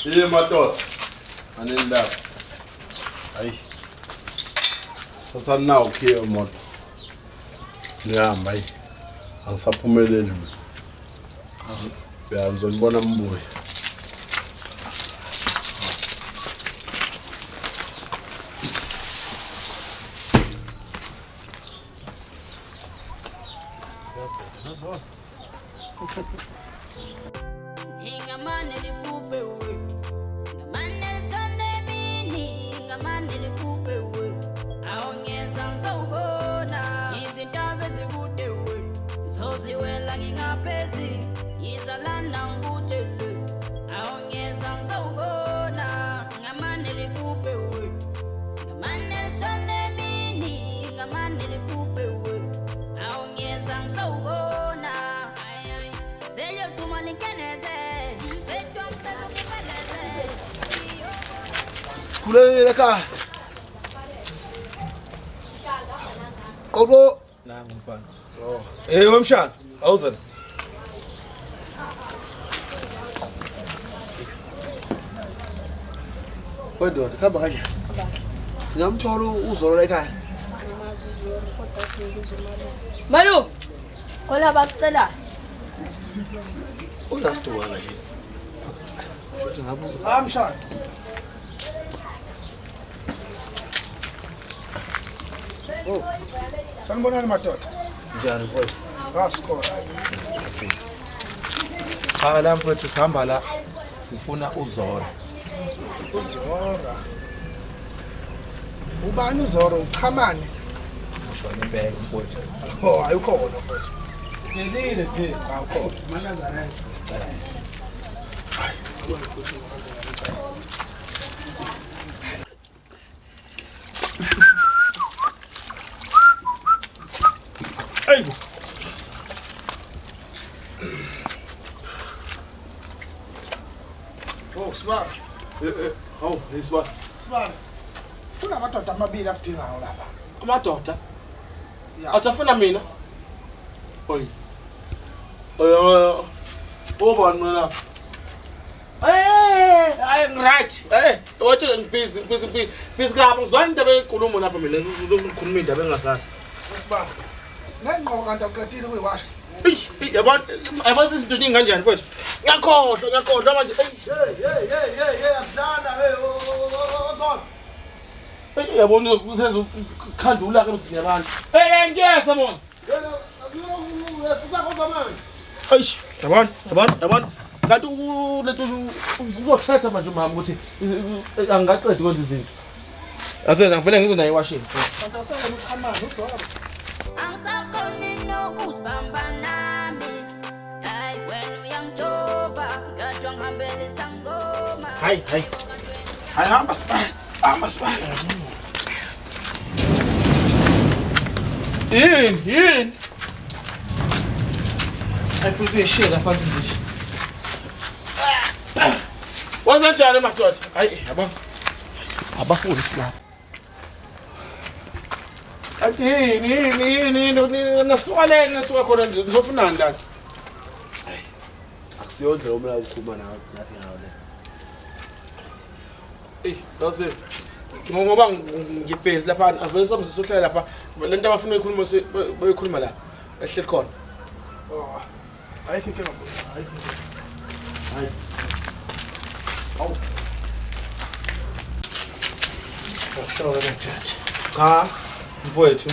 Iye madoda. Anini lapha. Hayi. Sasanawo khiye imoto. Ngihamba hayi. Angisaphumeleli mina. Ya ngizonibona mbuye. Ngingamane liphuphe we. Ngamane lishone emini, ngamane liphuphe we. Awungeza ngizowubona izintaba ezikude we. Ngizoziwela ngingaphezi, yiza lana ngikutshele. Awungeza ngizowubona, ngamane liphuphe we. Ngamane lishone emini, ngamane liphuphe we. Awungeza ngizowubona. Ay, ay. Seyoduma linkeneze, mfethu ngicela ukubeleze. Sikhulelile ekhaya. Qoqo. Nangu mfana. Oh. Hey wemshana, awuze la. Wendoda, khamba kanjani? Singamthola uzolo la ekhaya. Malu, khona bakucela. Unasidokana nje. Futhi ngabe Ah mshana. Oh. Sanibonani madoda. Njani mfowethu? Ah sikhona. Cha la mfowethu sihamba la sifuna uZora. UZora. Ubani uZora uchamane? Ngisho impela mfowethu. Oh ayukhona mfowethu. Ngelile phela. Awukhona. Hey. Oh sibaba. Eh eh, hawu, hey sibaba. Sibaba. Kunamadoda amabili akudingayo lapha. Amadoda Ya. athi afuna mina. Oy. Oy, oy. Obani mina? Eh, hayi right. Eh, wathi ngibhizi, ngibhizi, ngibhizi. Busy kabi ngizwana indaba enkulumo lapha mina, ngikhuluma indaba engazazi. Sibaba. Nengqoko kanti awuqedile ukuyiwasha. Eish, yabona, yabona izinto ningi kanjani mfowethu. Ngiyakhohlwa, ngiyakhohlwa manje. Eish. Hey hey hey hey hey asidlala hey ozolo. Eish, yabona usezokhandula ke emzini yabantu. Hey, hey, ngiyeza mona. Yena usakho manje. Eish, yabona, yabona, yabona. Kanti lento uzothetha manje umama ukuthi angingaqedi kwenza izinto. Ase ngivele ngize naye ewashini. Kanti awuseyena uchamane uZora. Angisakhoni nokuzibamba nami. Hayi wena uyangijova, ngadwa ngihambela isangoma. Hayi hayi. Hayi hamba sibaba. Hamba sibaba. Yini, yini? Ayifuna ukuyishiya lapha nje. Wenza njani madoda? Hayi, yabo. Abafuni lapha. Athi yini, yini, yini, yini, nasuka le, nasuka khona nje, nizofunani la? Akusiyo ndlela omela ukukhuluma nawe nathi ngayo le. Eyi, yazi ngoba ngibhizi lapha avele samse sohlala lapha le nto abafuna uyikhuluma bayikhuluma la ehleli khona. Oh. Ayikho inkinga mfowethu. Ayikho inkinga. Hayi. Awu. Usho ke madoda. Cha, mfowethu.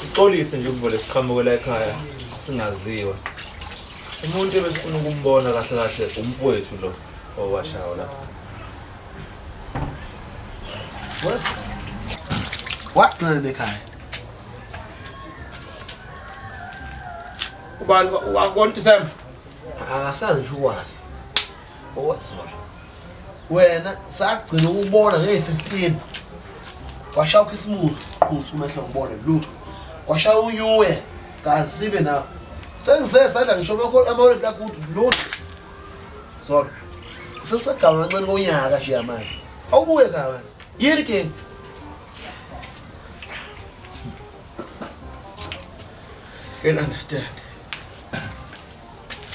Sixolise nje ukuvele siqhamuke la ekhaya singaziwa. Umuntu ebesifuna ukumbona kahle kahle umfowethu lo owashayo la. Wes. Wagcina ekhaya. Ubani wakona December? Akasazi ngisho ukwazi. Owazolo. Wena sakugcina ukubona nge-15. Kwashaya uKhisimusi qhuthu umehlo ngibone lutho. Kwashaya uNew kazibe nawe. Sengize sadla ngisho amaholidi akuthi lutho. Zolo. Sesegama kancane konyaka nje manje. Awubuye ekhaya wena. Yini ke? Can understand.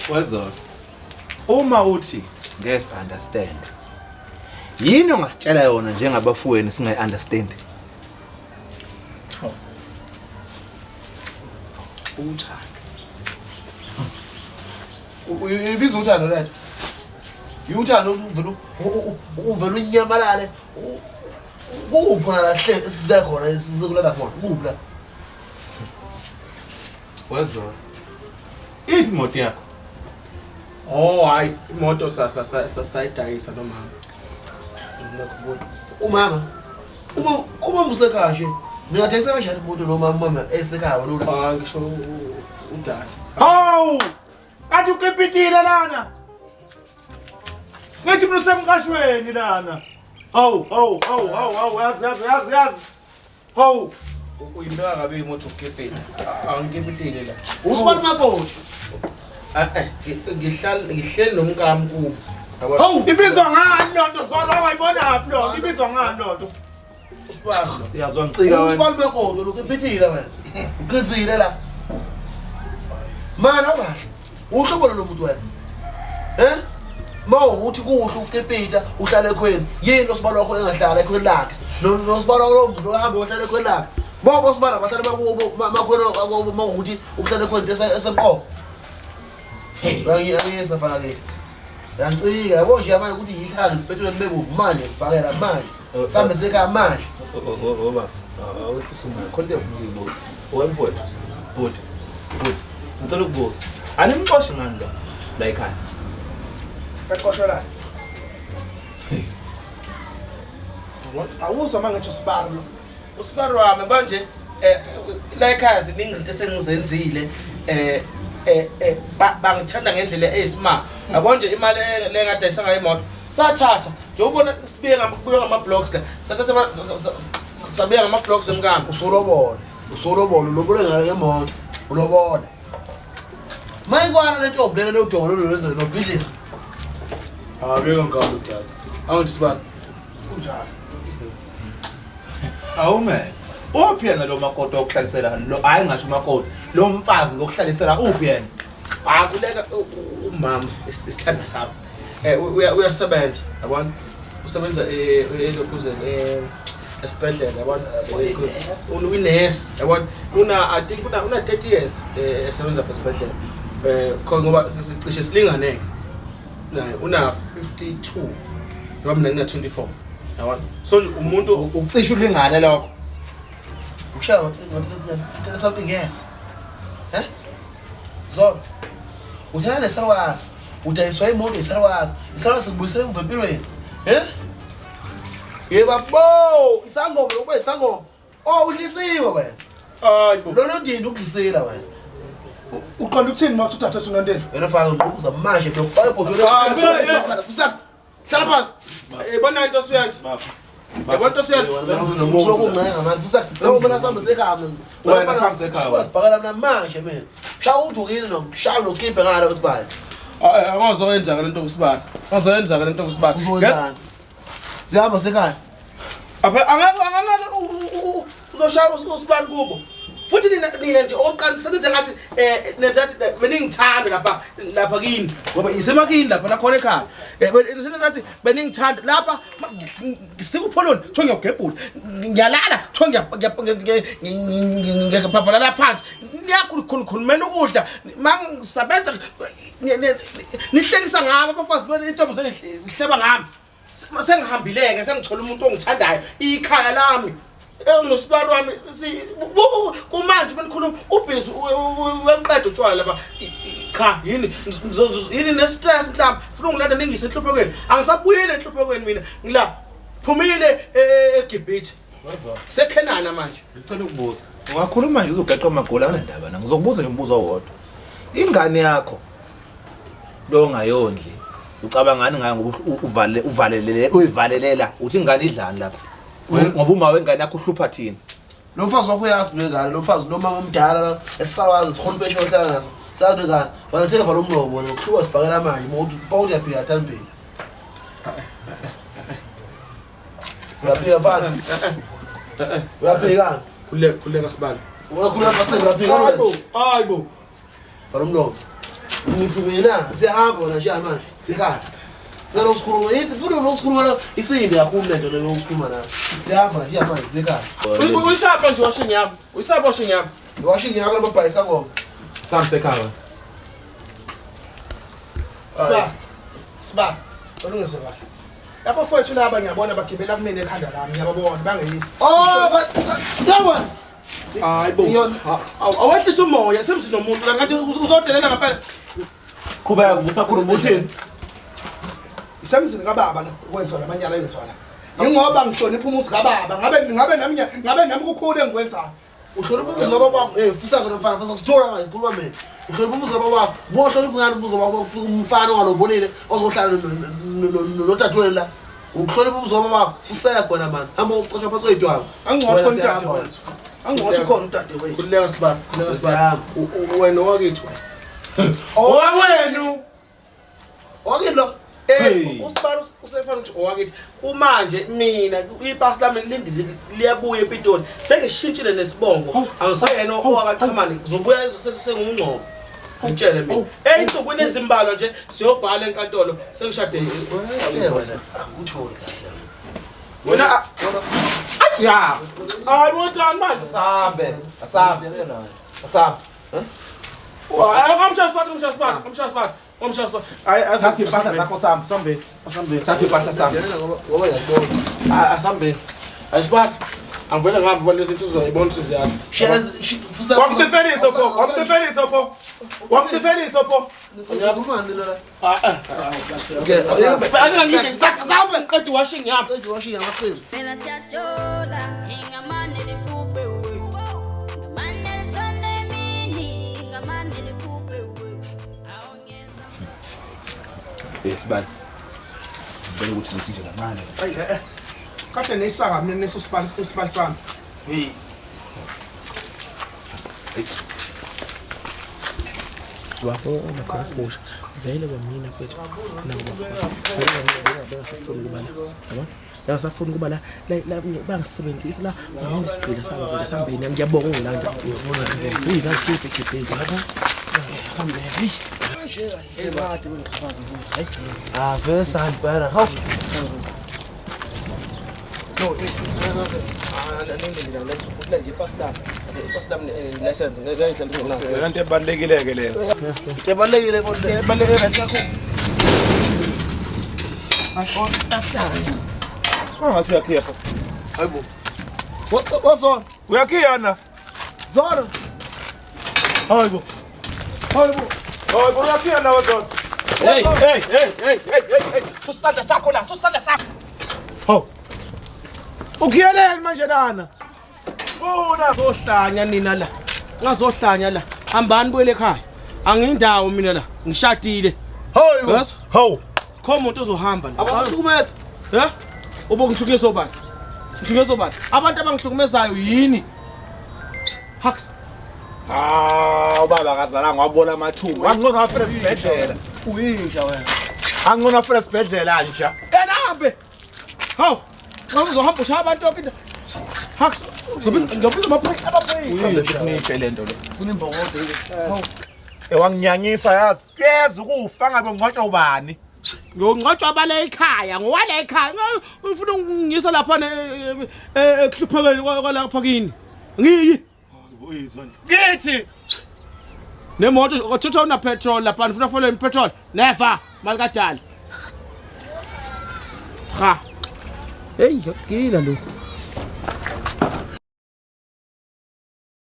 Wezona. Uma uthi Ngeke si-understand. Yini ongasitshela yona njengabafowenu singayi-understand? Uthando. Uyibiza uthando lento. Uthando uvela uvela unyamalale. Kuphi khona la hle size khona sizokulala khona? Kuphi la? Wezwa. Iphi imoto yakho? Oh hayi imoto sayidayisa nomama. Ngiyakhumbula. Umama. Uma uma usekhaya nje. Ningadayisa kanjani imoto noma umama esekhaya wena ula? Ah ngisho udala. Hawu! Kanti ukipitile lana. Ngithi mina usemqashweni lana. Hawu, hawu, hawu, hawu, hawu, yazi yazi yazi yazi. Hawu. Uyibeka kabi imoto ukipita. Angikipitile la. Usibani makoti? Eh ngihlala ngihleli nomkami kubo. Hawu, ibizwa ngani lonto Zolo wayibona phi lonto? Ibizwa ngani lonto? Usibani. Uyazwa ngicika wena. Usibani makoti ukipitile wena. Uqizile la. Mana kahle. Uhlobo lo muntu wena. Eh? Mawukuthi kuhle ukipita uhlale ekhweni. Yini osibalo wakho engahlala ekhweni lakhe? Nosibalo lo muntu ohamba ohlala ekhweni lakhe. Bonke osibalo abahlala bakubo makhona akubo mawukuthi ukuhlala ekhweni esemqoka. Uyangiyesa mfana ke. Uyangicika yabo nje manje ukuthi yikhaya ngipetule ngibebovu manje sibhakela manje. Sambe sekhaya manje. Baba, awehlisa umoya. Khona into engifuna ukuyibuza. Owe mfowethu. Bhuti. Bhuti. Ngicela ukubuza. Animxoshi ngani lo la ekhaya? Exoshwelani. Awuzwa mangithi usibari lo. Usibari wami manje la ekhaya ziningi izinto esengizenzile bangithanda ngendlela eyisimanga. Yabo nje imali le ngadayisa ngayo imoto. Sathatha nje ubona sibuye ngama ngama blocks la. Sathatha sabuya ngama blocks emkami. Usulobola. Usulobola ulobola ngale ngemoto. Ulobola. Mayikwana lentombi lena lodongo lolu lwenza nobhidliza. Abeka ngalo dad. Angithi sibani. Kunjalo. Awume. Uphi yena lo makoti okuhlalisela lo hayi ngasho umakoti lo mfazi kokuhlalisela uphi yena? Ah kuleka umama isithandwa sami. Uyasebenza yabona. Usebenza elokuzeni esibhedlela yabona. Uyinesi yabona. Una I think una 30 years esebenza esibhedlela. Khona ngoba sicishe silinganeke. Naye una 52. Njengoba mina ngina 24. Yabona. So umuntu Ucishe ulingane lokho. Ushaya ngo something yes. Eh? Zolo. Uthana nesalwazi. Udayiswa imoto isalwazi. Isalwazi sikubuyisela emuva empilweni. Eh? Yebo bo, isangoma ube isangoma. Oh udlisiwe wena. Hayibo. Lona ndini udlisile wena. Uqonda ukuthini mawuthi udadewethu uNondeni? Wena faka ngiqubuza manje ngiyokufaka ebhodweni. Hlala phansi. Yabona into siyathi. Yabona into siyathi. Usulokhu uncenga manje futhi sewubona sambe sekhaya mina. Wena sambe sekhaya. Wasibhakela mina manje mina. Shaya uthukile nokushaya nokhiphe ngala kwesibali. Angazoyenza ke lento kusibali. Angazoyenza ke lento kusibali. Uzowenzani? Sihamba sekhaya. Apha angeke uzoshaya usibali kubo. Futhi nina nje oqala senze ngathi nenza ngathi beningithanda lapha kini ngoba isemakini lapha la khona ekhaya. Senze ngathi beningithanda lapha sikupholoni kuthiwa ngiyagebhula ngiyalala kuthiwa ngiyaphaphalala phansi niyakhulumela ukudla mangisebenza nihlekisa ngami abafazi benu intombi zenihleba ngami. Sengihambileke sengithola umuntu ongithandayo ikhaya lami nosibari wami kumanje benikhuluma ubhizi weqeda utshwala lapha. Cha yini yini ne-stress mhlawumbe funa ungilanda ningise enhluphekweni. Angisabuyile enhluphekweni mina ngila phumile eGibhithe sekhenana manje. Ngicela ukubuza. Ungakhuluma nje uzogaqa amagoli anginandaba na. Ngizokubuza nje umbuzo owodwa. Ingane yakho lo ongayondli ucabangani ngayo ngoba uvalele uyivalelela uthi ingane idlani lapha? Ngoba uma wengane yakho uhlupha thina. Lo mfazi wakho uyazi lengane, lo mfazi lo mama omdala esisawazi sikhona impesha ohlala naso. Sazi lengane, wena theka vala umlomo wena uqhuba sibhakela manje ngokuthi Paul uyaphika thambili. Uyaphika mfana. Uyaphika. Khuleka sibali. Uyakhuleka mase uyaphika. Hayibo, hayibo. Vala umlomo. Ngithi mina siyahamba wena nje manje. Sikhaya. Ngicela ukusikhuluma. Yini futhi lokusikhuluma la isinde kakhulu lento leyo ukusikhuluma nayo. Siyahamba nje manje sekhaya. Uyisapha nje washing yami. Uyisapha washing yami. Washing yakho lababhayisa ngoma. Sami sekhaya. Siba. Siba. Ulungise kahle. Lapho fowethu laba ngiyabona bagibela kumina ekhanda lami ngiyababona bangeyisa. Oh, yabona. Hayi bo. Awehlisa umoya semzini nomuntu la ngathi uzodelela ngempela. Qhubeka usakhuluma uthini? Isemzini kababa lo ukwenziwa lamanyala enziwa la. Yingoba ngihlonipha umuzi kababa ngabe nami kukhulu engikwenzayo. Uhlonipha umuzi kababa wakho. Eh, fusa ke mfana, fusa kusithola manje khuluma mina. Uhlonipha umuzi kababa wakho. Bohlonipha ngani umuzi wakho ufika umfana ongalobolile ozohlala nodadewenu la. Ukuhlonipha umuzi kababa wakho. Usaya khona manje. Hamba ucosha phansi oyidwaba. Angcothi khona udadewethu. Angcothi khona udadewethu. Khululeka sibaba, khululeka sibaba. Wena owakithi. Owawenu. Owakithi lo. Eh, usibala usefana ukuthi owakithi. Kumanje mina ipasi lami lilindile liyabuya ePitoli. Sengishintshile nesibongo. Angisayena owakachamane. Ngizobuya sengungcobo. Ngitshele mina. Eyinsukwini ezimbalwa nje siyobhala enkantolo sengishade. Wena akutholi kahle. Wena ya. Hayi wodani manje. Asambe. Asambe. Asambe. Hayi ngamshaya sibani. Ngomshaya sibani. Hayi Thatha impahla zakho sambe. Sambe. Asambe. Thatha impahla sambe. Ngoba ngiyakubona. Asambe. Ayisibani. Angivele ngihambe kwalezi zinto uzoyibona ukuthi ziyaphi. Fusa. Wamcifeliso pho, wamcifeliso pho. Wamcifeliso pho. Okay, asambe. Asambe ngiqeda washing yami. Qeda washing yamasini. Phela siyajola ingamane liphuphe we. Ngamane lishone emini, ngamane liphuphe we. Awungeza. Sibani. Ngicela ukuthi ngithi nje kancane. Ayi eh. Kade nesaka mina neso sibali usibali sami. Hey. Bafo omakhopusha vele kwamina mfethu nabo bafo vele kwamina bengasafuni ukuba la yabona bengasafuni ukuba la la bangisebenzisa la ngenza isigqila sami vele sambeni ngiyabonga ungilanda mfethu hey ngazikhiphe khiphe yabo sambeni hey kade bengixhaphaza mfethu hayi Ah, vele sahamba hawu. No, Yona into ebalulekile ke leyo. Ebalulekile kodwa. Kwangathi uyakhiya pho. Hayibo. Wazona. Uyakhiya na? Zona. Hayibo. Hayibo. Hayibo uyakhiya na wezona. Hey, hey, hey, hey, hey, hey. Susandla sakho la, susandla sakho. Hawu. Ukhiyeleni manje lana? Funa. Zohlanya nina la. Ngazohlanya la. Hambani buyele ekhaya. Angindawo mina la. Ngishadile. Hayibo. Hawu. Kho umuntu ozohamba la. Abakuhlukumeza. Eh? Ubo ngihlukunyezwa ubani? Ngihlukunyezwa ubani? Abantu abangihlukumezayo yini? Hux. Ah, ubaba akazalanga wabona amathuba. Angcono wafela esibhedlela. Uyinja wena. Angcono wafela esibhedlela nja. Yena hambe. Hawu. Xa uzohamba ushaya abantu yonke into. Hux. Ngizobiza ngizobiza amaphoyisa. Ngitshe lento le. Ufuna imbokodo. Ewanginyanyisa yazi. Kuyeza ukufa ngabe ngcwatshwa ubani? Ngiyongcwatshwa abale ekhaya, ngowale ekhaya. Ufuna ungiyisa lapha ekuhluphekeni kwalapha kini. Ngiyi. Kithi Nemoto othutha una petrol lapha ngifuna follow petrol. Never mali kadali. Ha. Hey, yakugila lokhu.